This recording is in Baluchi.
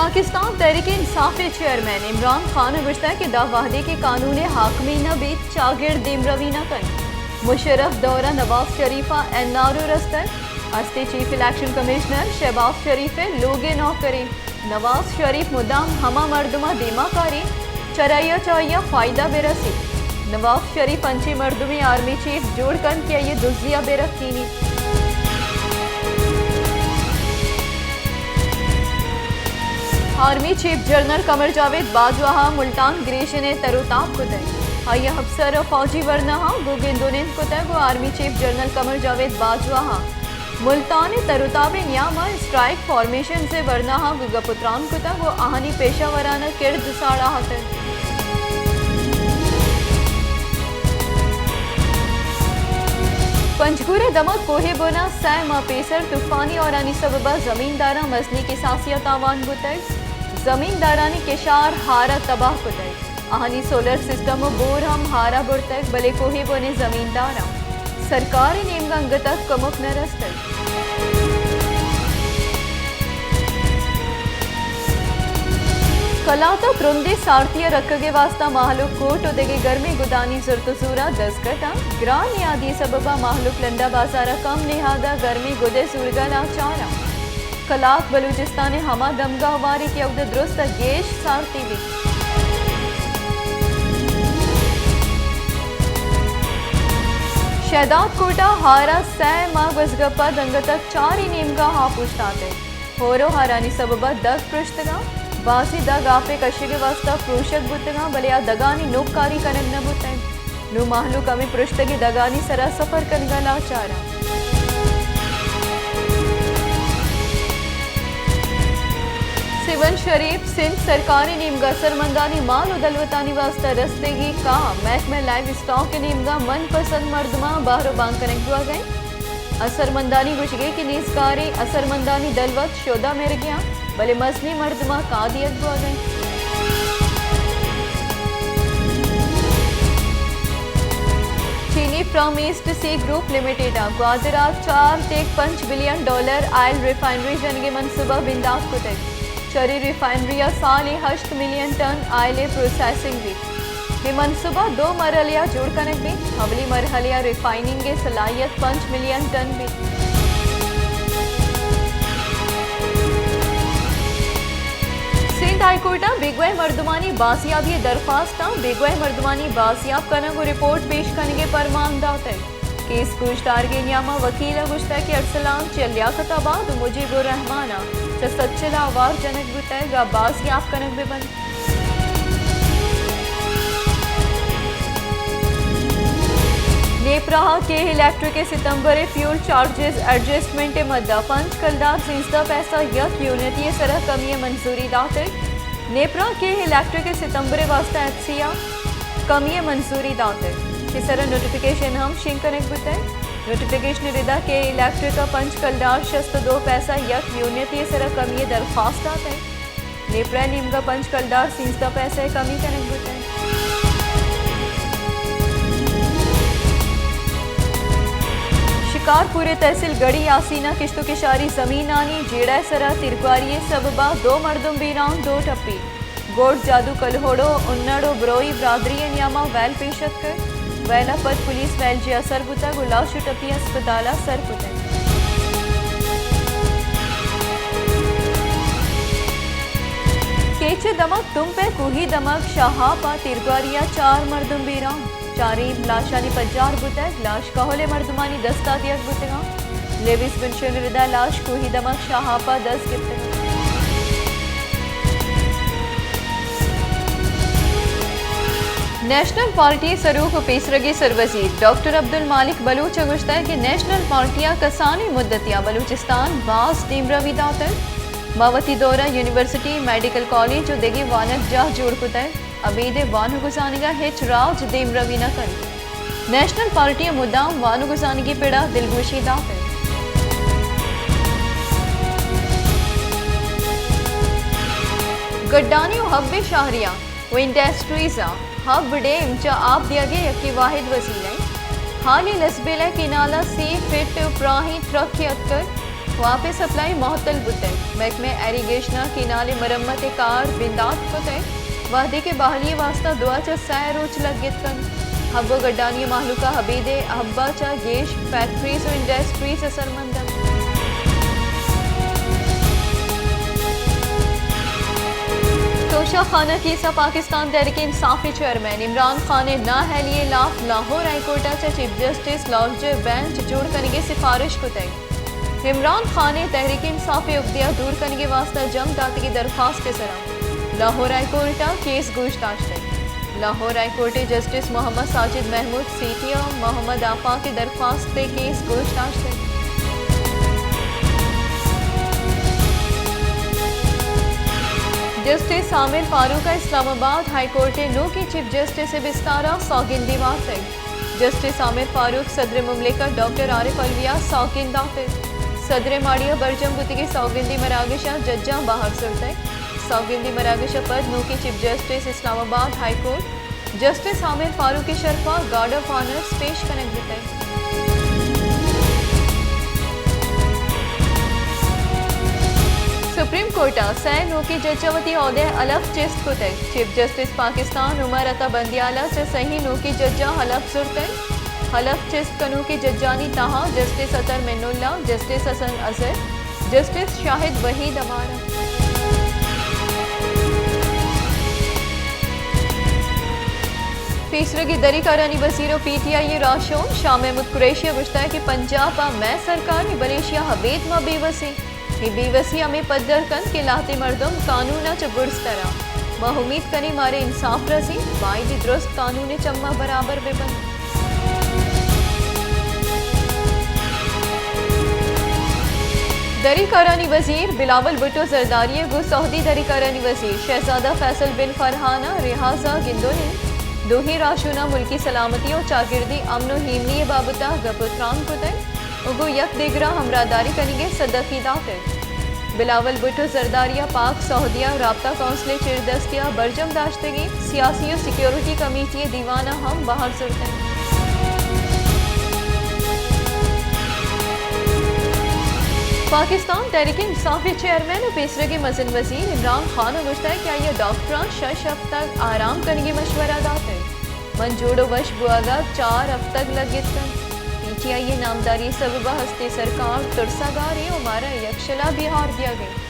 پاکستان تحریک انصاف ءِ چیئرمین عمران خان ءَ گوشتگ کہ داں وھدے کہ قانون ءِ حاکمی نہ بیت، چاگرد دیمروی نہ کنت۔ مشرف دور ءَ نواز شریف ءَ این آر او رستگ، استے چیف الیکشن کمشنر شہباز شریف ءِ لوگ ءِ نوکرے۔ نواز شریف مدام ہما مردماں دیما کاری، چرآئی ءَ چہ آئی ءَ فائدہ بہ رسیت۔ نواز شریف انچیں مردمے آرمی چیف جوڑ کنت کہ آئی ءَ دزی ءَ بہ رکینیت۔ آرمی چیف جنرل قمر جاوید باجوہ ءَ ملتان گریشن ءِ تر و تاب کتگ۔ آئی ءَ اپسر ءُ فوجی ورناہاں گوں گند و نند کتگ ءُ آرمی چیف جنرل قمر جاوید باجوہ ءَ ملتان ءِ تر و تاب ءِ نیام ءَ اسٹرائیک فارمیشنز ءِ ورناہاں گوں گپ و تران کتگ ءُ آہانی پیشہ ورانہ کرد ساڑاہتگ۔ پنجگور ءِ دمگ کوہ بن ءَ سئے ماہ پیسر طوفانی ہورانی سبب ءَ زمینداراں مزنیں کساسے ءَ تاوان بوتگ۔ زمیندارانی کشار ہار ءَ تباہ کتگ۔ آہانی سولر سسٹم ءُ بور ہم ہار ءَ برتگ، بلے کوہ بن ءِ زمینداراں سرکار ءِ نیمگ ءَ انگت ءَ کمک نہ رستگ۔ کلات ءَ ترندیں سارتی ءِ رکگ ءِ واستہ ماہلوک کوٹ ءُ دگہ گرمیں گدانی زرت ءُ زور ءَ دزگٹ اَنت۔ گران نیادی ءِ سبب ءَ ماہلوک لنڈا بازار ءَ کم نہاد ءَ گرمیں گد ءِ زورگ ءَ لاچار اَنت۔ کلات بلوچستان ءِ ہما دمگاہ ہوارے کہ اود ءَ درست ءَ گیش سارتی بیت۔ شہداد کوٹ ءَ ہار ءَ سئے ماہ گوزگ ءَ پد انگت ءَ چاریں نیمگا آپ اوشتاتگ۔ ہور ءُ ہارانی سبب ءَ دگ پرشتگ اَنت۔ بازیں دگ آپ ءِ کشگ ءِ واستہ پروشگ بوتگ اَنت، بلے آ دگانی نوکاری کنگ نہ بوتگ۔ نوں مہلوک ہمے پرشتگیں دگانی سرا سفر کنگ ءَ لاچار اَنت۔ سیون شریف، سندھ سرکار ءِ نیمگ ءَ اثرمندانی مال ءُ دلوتانی واستہ رستگیں کاہ، محکمہ لائیو اسٹاک ءِ نیمگ ءَ من پسند مردماں بہر ءُ بانگ کنگ بوگ ءَ اِنت۔ اثرمندانی گوشگ ءَ کہ نیزگاریں اثرمندانی دلوت شودہ مرگ ءَ اَنت، بلے مزنیں مردماں کاہ دیگ بوگ ءَ اِنت۔ چینی فرم ایسٹ سی گروپ لمیٹڈ ءَ گوادر ءَ چار ٹیک پنچ بلین ڈالر آئل ریفائنری جنگ ءِ منصوبہ بندات کتگ۔ چرے ریفائنری ءَ سالے ہشت ملین ٹن آئل ءِ پروسیسنگ بیت۔ اے منصوبہ دو مرحلہ ءَ جوڑ کنگ بیت۔ اولی مرحلہ ءَ ریفائننگ ءِ صلاحیت پنچ ملین ٹن بیت۔ سندھ ہائی کورٹ ءَ بیگواہ مردمانی بازیابی ءِ درخواست ءَ بیگواہ مردمانی بازیاب کنگ ءُ رپورٹ پیش کنگ ءِ پرمان داتگ۔ کیس گوشدارگ ءِ نیام ءَ وکیل ءَ گوشتگ کہ ارسلان چہ لیاقت آباد ءُ مجیب الرحمان ءَ چہ سچل ءَ آوار جنگ بوتگ ءُ بازیاب کنگ بہ بنت۔ نیپرا ءَ کیہ الیکٹرک ءِ ستمبر ءِ فیول چارجز ایڈجسٹمنٹ ءِ مد ءَ پنچ کلدار سیزدہ پیسہ یک یونٹی ءِ سرا کمی ءِ منظوری داتگ۔ نیپرا ءَ کیہ الیکٹرک ءِ ستمبر ءِ واستہ ایف سی ءَ کمی ءِ منظوری داتگ کہ سرا نوٹیفکیشن ہم شنگ کنگ بوتگ۔ نوٹیفکیشن ءِ ردا کیہ الیکٹرک ءَ پنچ کلدار شست ءُ دو پیسہ یک یونٹی ءِ سرا کمی ءِ درخواست داتگ۔ نیپرا ءِ نیمگ ءَ پنچ کلدار سیزدہ پیسہ ءِ کمی کنگ بوتگ۔ شکارپور ءِ تحصیل گڑھی یاسین ءَ کشت ءُ کشاری زمینانی جیڑہ ءِ سرا تیرگواری ءِ سبب ءَ دو مردم بیران، دو ٹپی۔ گوڈ جادو کلہوڑو انڑ ءُ بروئی برادری ءِ نیام ءَ ویل پیش اتکگ۔ ویل ءَ پد پولیس ویل جاہ ءَ سر بوتگ ءُ لاش ءُ ٹپی ہسپتال ءَ سر کتگ۔ کیچ ءِ دمگ تمپ ءِ کوہی دمگ شاہاپ ءَ تیرگواری ءَ چار مردم بیران۔ چاریں لاشانی پجار بوتگ۔ لاش کہول ءِ مردمانی دست ءَ دیگ بوتگ اَنت۔ لیویز بنشن ءِ ردا لاش کوہی دمگ شاہاپ ءَ دست گپتگ۔ نیشنل پارٹی ءِ سروک ءُ پیسرگیں سروزیر ڈاکٹر عبدالمالک بلوچ ءَ گوشتگ کہ نیشنل پارٹی ءَ کسانیں مدتے ءَ بلوچستان ءَ باز دیمروی داتگ۔ ما وتی دور ءَ یونیورسٹی، میڈیکل کالج ءُ دگہ وانگجاہ جوڑ کتگ۔ ابید ءِ وانگ ءُ زانگ ءَ ہچ راج دیمروی نہ کنت۔ نیشنل پارٹی ءَ مدام وانگ ءُ زانگی پڑ ءَ دلگوشی داتگ۔ گڈانی ءُ حب ءِ شاہریاں ءُ انڈسٹریز ءَ حب ڈیم چہ آپ دیگ ءِ یکیں واحد وسیلہ اِنت۔ حالی لسبیلہ کینال ءَ سی فٹ ءِ پراہیں ٹرکے اتکگ۔ واپیں سپلائی معطل بوتگ، محکمہ ایریگیشن ءَ کینال ءِ مرمت ءِ کار بندات کتگ، وھدے کہ بحالی ءِ واستہ دو ءَ چہ سئے روچ لگت کنت۔ حب ءُ گڈانی مہلوک ءَ ابید ءِ حب ءَ چہ گیش فیکٹریز ءُ انڈسٹریز اثرمند اَنت۔ توشہ خانہ کیس ءَ پاکستان تحریک انصاف ءِ چیئرمین عمران خان ءِ نااہلی ءِ لاپ لاہور ہائی کورٹ ءَ چہ چیف جسٹس لارج بینچ جوڑ کنگ ءِ سفارش کتگ۔ عمران خان ءِ تحریک انصاف ءِ اگدہ ءَ دور کنگ ءِ واستہ جم داتگیں درخواست ءِ سرا لاہور ہائی کورٹ ءَ کیس گوش داشتگ۔ لاہور ہائی کورٹ ءِ جسٹس محمد ساجد محمود سیٹھی ءَ محمد آفاق ءِ درخواست ءِ کیس گوش داشتگ۔ جسٹس عامر فاروق ءَ اسلام آباد ہائی کورٹ ءِ نوکیں چیف جسٹس ءِ بستار ءَ سوگندی وارتگ۔ جسٹس عامر فاروق صدر مملکت ڈاکٹر عارف علوی ءَ سوگند داتگ۔ صدر ءِ ماڑی ءَ برجم بوتگیں سوگندی مراگش ءَ ججاں بہر زرتگ۔ سوگندی مراگش ءَ پد نوکیں چیف جسٹس اسلام آباد ہائی کورٹ جسٹس عامر فاروق ءِ شرپ ءَ گارڈ آف آنرز پیش کنگ بوتگ۔ سپریم کورٹ ءَ سئے نوکیں جج ءَ وتی عہدہ ءِ حلف چست کتگ۔ چیف جسٹس پاکستان عمر عطا بندیال ءَ چہ سئیں نوکیں ججاں حلف زرتگ۔ حلف چست کنوکیں ججانی تہا جسٹس اطہر مناللہ، جسٹس حسن اظہر، جسٹس شاہد وحید ہوار اَنت۔ پیسرگی دری کارانی وزیر ءُ پی ٹی آئی ءِ راہشون شاہ محمود قریشی ءَ گوشتگ کہ پنجاب ءَ مئے سرکار ءَ بلوچی ءَ ابید ما بے وسی۔ اے بے وسی ہمے پدر کنت کہ لہتیں مردم قانون ءَ چہ برز ترا۔ ما امیت کنیں مارا انصاف رسیت، بائدی درست قانون ءِ چماں برابر بہ بنت۔ دری کارانی وزیر بلاول بھٹو زرداری ءَ گوں سعودی دری کارانی وزیر شہزادہ فیصل بن فرحان ءَ ریاض ءَ گندگ ءَ دوہیں راہشوناں ملکی سلامتی ءُ چاگردی امن ءُ ایمنی ءِ بابت ءَ گپ ءُ تران کتگ۔ ءُ گوں یک دگرا ہمراہداری کنگ ءِ صدقی داتگ۔ بلاول بھٹو زرداری ءَ پاک سعودیہ رابطہ کونسل ءِ چیردستی ءَ برجم داشتگیں سیاسی ءُ سیکورٹی کمیٹی ءِ دیوان ءَ ہم بہر زرتگ۔ پاکستان تحریک انصاف ءِ چیئرمین ءُ پیسرگیں مزن وزیر عمران خان ءَ گوشتگ کہ آئی ءَ ڈاکٹراں شش ہفتگ آرام کنگ ءِ مشورہ داتگ۔ من جوڑ ءُ وش بوہگ ءَ چار ہفتگ لگت کنت۔ پی ٹی آئی ءِ نامداری ءِ سبب ءَ ہستیں سرکار ترسگ ءَ ایں ءُ مارا یکشل ءَ بیہار دیگ ءَ اِنت۔